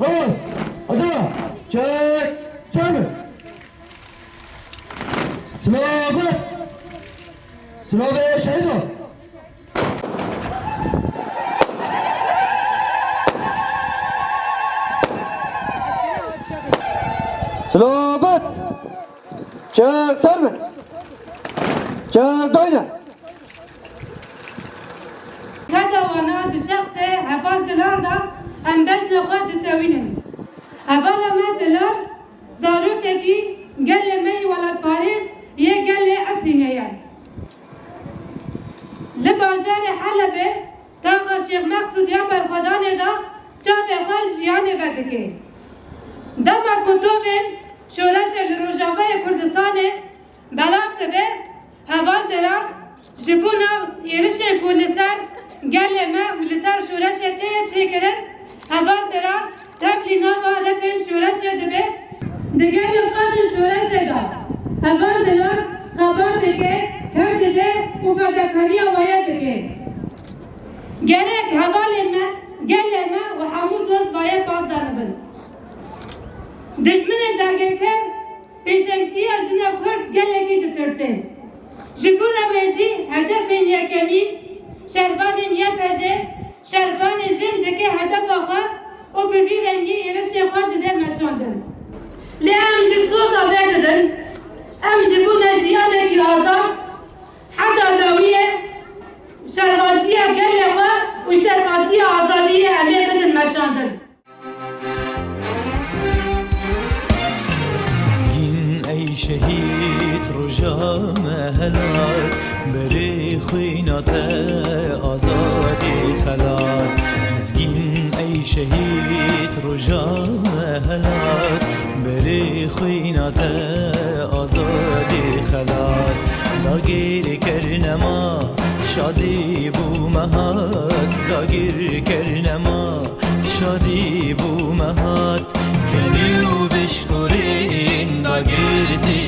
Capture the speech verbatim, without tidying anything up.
Rast! Acaba! Çek! Serme! Silamet! Silavê şehîdan! Silamet! Çek serme! Çek dayne! Keda wana di şexsê heval Dilar de em bejna xwe ditewînin. Hevala me Dilar zarokekî gelê me yî welatparêz yê gelê Efrînê ye. Li bajarê Helebê taxa Şêx Mexsûd ya berxwedanê de çavê xwe li jiyanê vedike. Dema ku tovên şoreşê li Rojavayê Kurdistanê belav dibe, heval Dirar ji bona êrişên ku li ser gelê me û li ser şoreşê tê çêkirin, heval Dirar tevlî nava refên şoreşê dibe. Di gelên qadên şoreşê de heval Dirar xebat dike, tev dide û fedakariya weye dike. Gerek hevalên me, gelê me û hemû dost bayê pas zanibin. Dijminên dagirker pêşengtiya jina Kurd gelekî ditirsin. Ji bona wê jî hedefên yekemîn, şervanên Y P J, şervanê jin dike hedefa xwe û bi vî rengî êrişên xwe dide meşandin. Lê em ji soza vedidin, em ji bona jiyanekî azad heta dawiyê şervantiya gelê xwe û şervantiya azadiyê em ê bidin meşandin. Mizgîn ey şehîd roja me helat, berê xwîna te azadî xelat. Mizgîn ey şehîd roja me helat, berê xwîna te azadî xelat. Dagir kir nema şadî bû me hat, dagir kir nema şadî bû me hat. Kenî û bişkurîn dagirtî